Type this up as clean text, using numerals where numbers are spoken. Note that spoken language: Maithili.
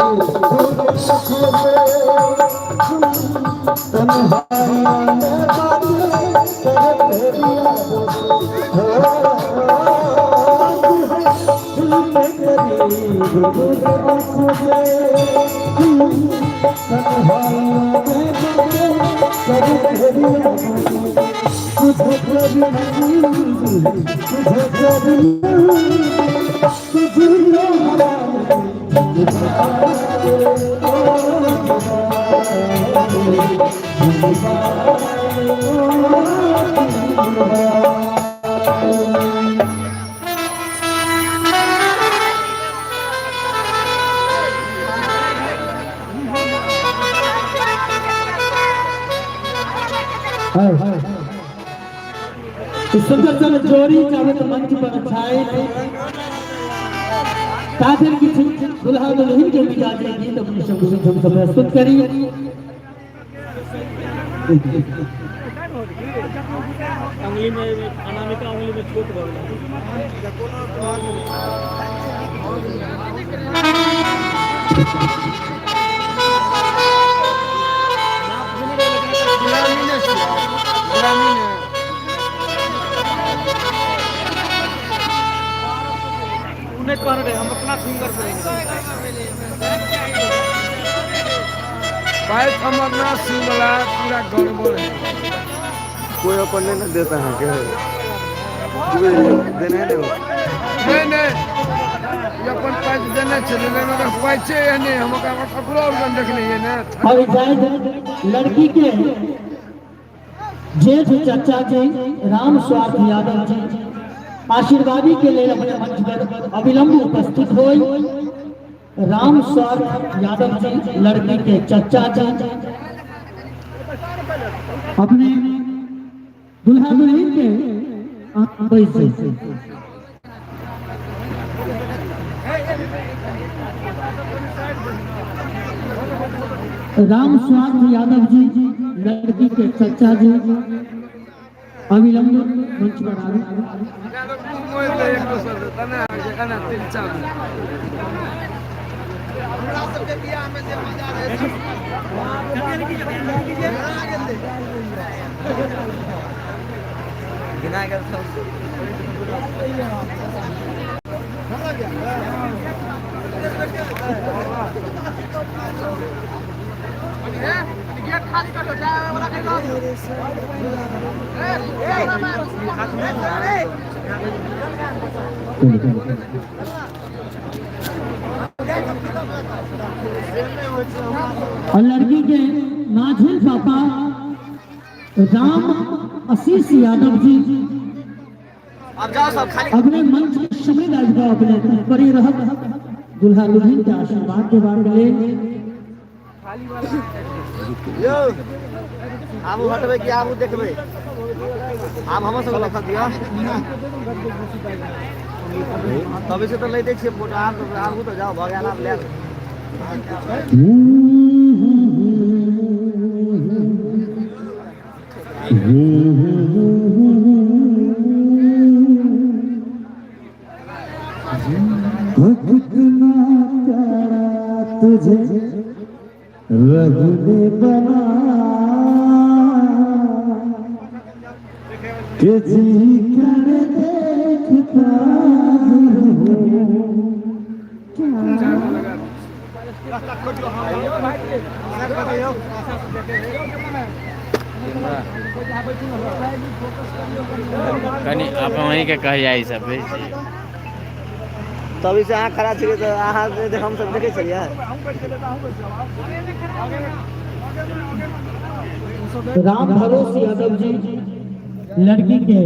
तन्हाइयों में बातें कर तेरी यादों से, हो दिल के करीब गुजर तुझे, तन्हाइयों में बातें कर तेरी यादों से, तुझे कभी तुझे कभी तुझे सुंदर सन जोड़ी चाहे तो मंच पर छाए ताधर किछु दुल्हा दुल्हन के मिजाज गीत अपने शब्द में हम सब प्रस्तुत करी। उंगली में अनामिका उंगली में छोट भऽ गेलै। ग्रामीण छियै, ग्रामीण। ओ नहि कहने रहे, हम अपना फिंगर से लेने। पाइप हमर ना सिमला पूरा गड़बड़ है। कोई अपन नहीं ना देता है के देने नहीं। नहि नहि, ई अपन पाइप देने छलै, लेकिन ओकर पाइचे एहने हम ओकरा ककरो और देखने हियै ने। और जाए लड़की के जेठ चाचा जी राम स्वार्थ यादव जी आशीर्वादी के लिए अपने मंच पर अविलंब उपस्थित होई। राम स्वार्थ यादव जी, लड़की के चचा जी, अपने दुल्हा दुल्हन के पैसे। राम स्वार्थ यादव जी, लड़की के चचा जी, अविलंब मंच पर आवे। एक दोसर से तना होइ छै, एना तिरछा मे। हमरा सबके बियाह में जे मजा रहै से गिना गेलै। गिना गेल सब। हमरा बियाह गेट खाली कर दो, जाए वाला कहीं रह। और लड़की के माझिल पापा राम आशीष यादव जी अब जाओ सब खाली। अपने मंच के समृद्ध आज अपने तत्पर ही रहत दुल्हा दुल्हन के आशीर्वाद देबाक लेल। यौ, आबू हटबै कि आबू देखबै? आब हमर सबके लिखल दिअ। तभी से तऽ लैते छियै फोटो। आब आबू तऽ जाओ, भऽ गेल, आब लए। हो कितना प्यारा तुझे रब ने बनाया कि जी कर देखता रहूं। क्या कनि आप वहीं के कह जाइ सब बुझ। तभी से अहाँ खड़ा छलियै तऽ अहाँ हम सब देखै छलियै। राम भरोस यादव जी, लड़की के